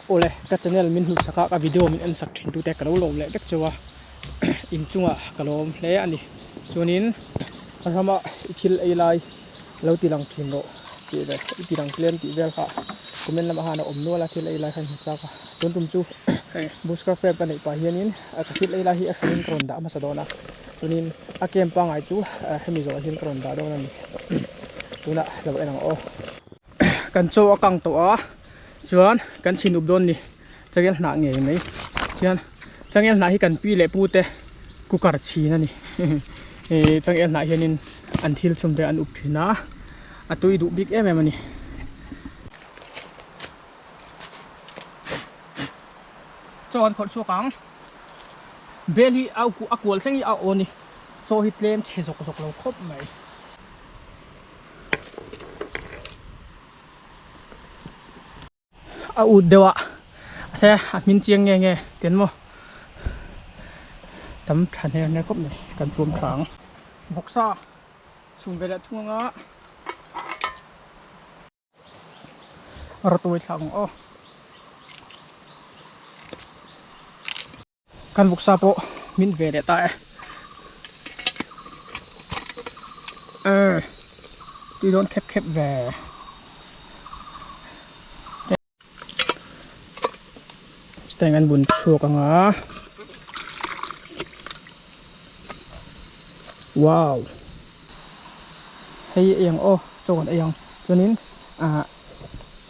Awle ka channel min hmuh sak a ka video min en sak thin tute ka lo lawm leh vek cheu a inchungah ka lawm hle a ni chuanin rama i thil ei lai lo ti lang thin rawh tih leh i ti lang tlem tih vel kha comment lamah khan a awm nual a thil ei lai kha in hmu chak a tun tum chu bushcraft frame ka neih pah hianin ka thil ei lai hi a hranin ka rawn dah hmasa dawn a chuanin a camp pangngai chu hemi zawhah hian ka rawn dah dawn a ni tunah lo en ang aw. Kan chaw a kang tawh a chuan kan chhin up dawn ni changel hnah ngei mai hian changel hnah hi kan pi leh pu te cooker chhin a ni ih changel hnah hianin an thil chhum te an up thin a a tui duh bik em em a ni. Chaw an khawrh chhuak ang bel hi a kual thleng hi a aw ni chaw hi tlem chhe zawk zawk lo khawp mai. A ut deuh a se a hmin chiang nge nge tian maw tam tha hner hner khawp mai kan tuam tha ang vawksa chhum ve leh thung anga rawtuai thlak ang aw. Kan vawksa pawh min ve leh ta e. Eh, tui dawn khep khep ve. Teng an bun chhuak anga. Wow. Hei ei ang aw, chaw kan ei ang. Chuanin ah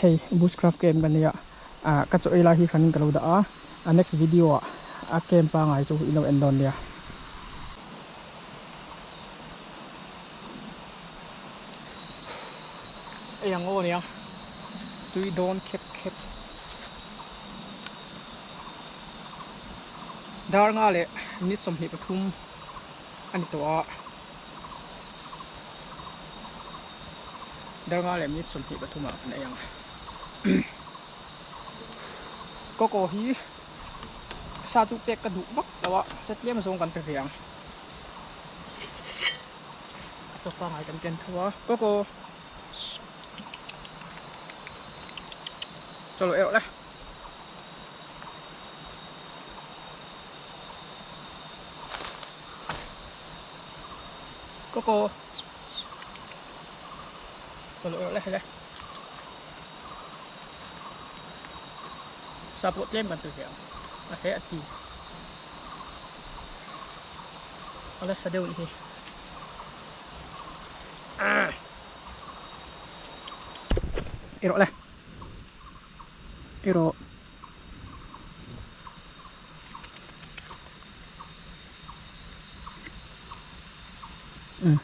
hei bushcraft camp kan nei a. Ah ka chaw ei lai hi hranin ka lo dah a. A next video ah a camp pangai chu i lo en dawn nia. Ei ang aw nia tui dawn khep khep. Dar nga leh minute 23 a ni tawh a. Dar nga leh minute 23 ah kan ei ang. Coco hi sa chu pek ka duh vak lo a se tlem zawng kan pe ve ang a chaw pangai kan ken tho a Coco chaw lo erawh le Coco chaw lo erawh le hei le. Sa pawh tlem kan tui ve ang mahse a ti a la sa deuh a nih hi ah erawh le erawh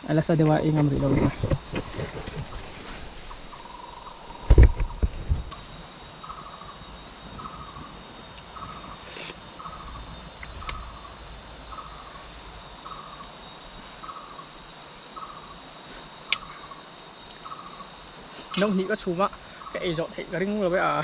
a la sa deuh a eng am rih lo a ni. No hnih ka chhum a ka ei zawh theih ka ring lo e a.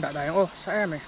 Dah dai ang aw sa em e.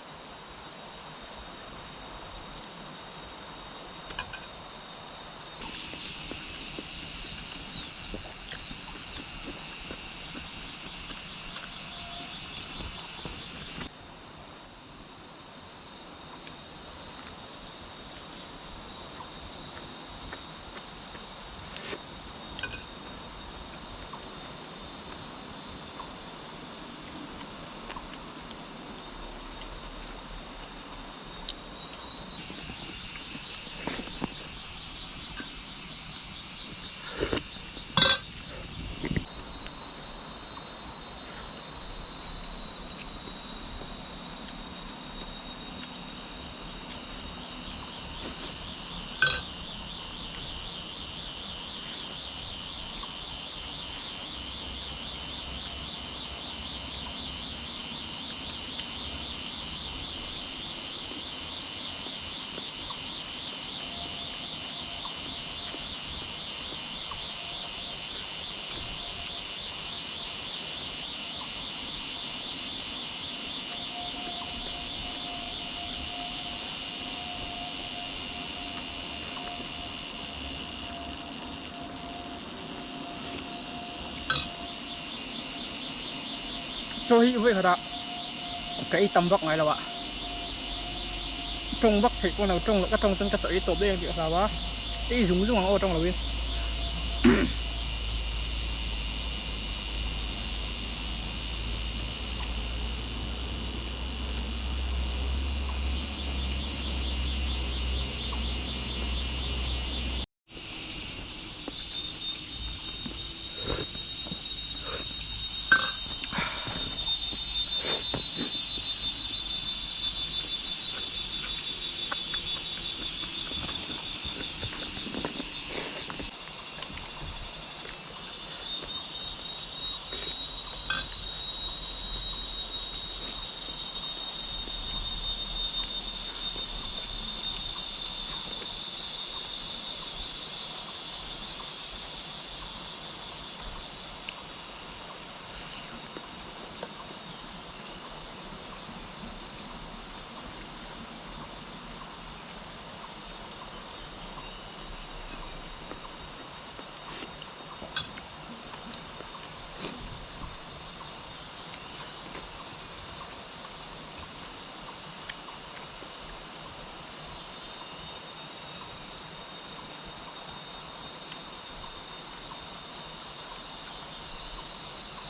Chaw hi vawi khatah ka ei tam vak ngai lo a, tawng vak theih pawh ni lo, tawng ka tawng chuan ka chaw ei tawp daih ang tih ka hlau a, ei zung zung ang aw tawng loin.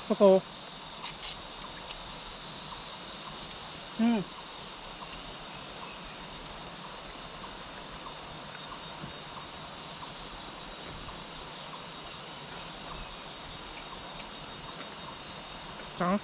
Koko. Hmm. Chang.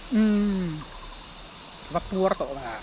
Umm va puar tawh la.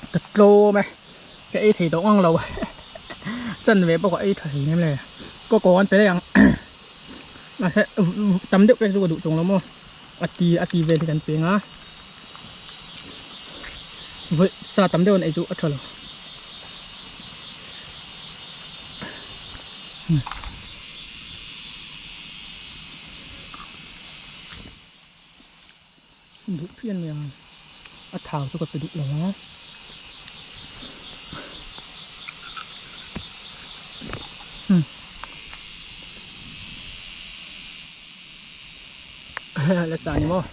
Ka tlawm e ka ei thei tawh ngang lo chan ve bawk a ei tha thei em le kaw kaw an pe daih ang mahse tam deuh pek chu ka duh chuang lo maw a ti a ti vel hi kan peng a vawi sa tam deuh an ei chu a tha lo. Duh phian mai ang a thau chu ka pe duh lo a. La sa ni maw.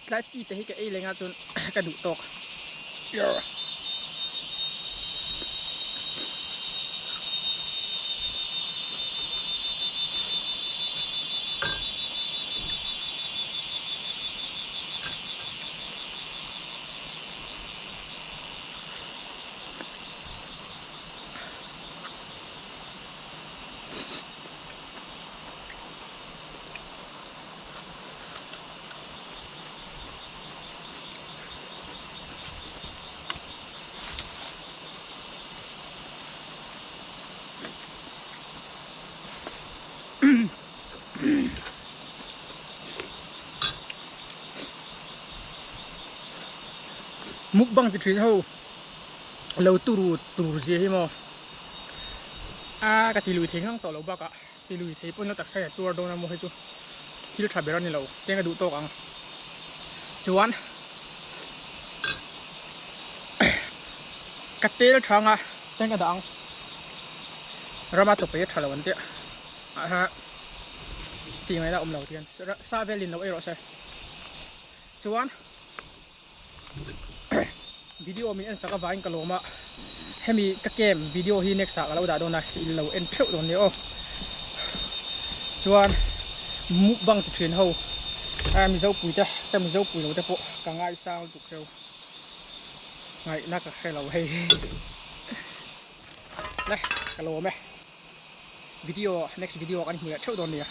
Tlai ti te hi ka ei leng ah chuan ka duh tawk. Mukbang ti thin ho lo turu tur zia hi maw. A ka ti lui thei ngang tawh lo bakah ti lui thei pawn la taksa hian tuar dawn a maw hei chu thil tha ber a ni lo teng ka duh tawk ang chuan ka tel thang a teng ka dah ang rama chawpei a tha lo an tia aha tih ngaihna awm lo tihian sa velin lo ei rawh se chuan. Video min en sak avangin ka lawm a, hemi ka camp video hi next ah ka lo dah dawn a, in lo en theuh dawn nia aw. Chuan mukbang ti thin ho a Mizo pui te ka Mizo pui lo te pawh ka ngaisang lutuk cheu ngaihna ka hre lo hei le ka lawm e video next video ah kan hmu leh theuh dawn nia.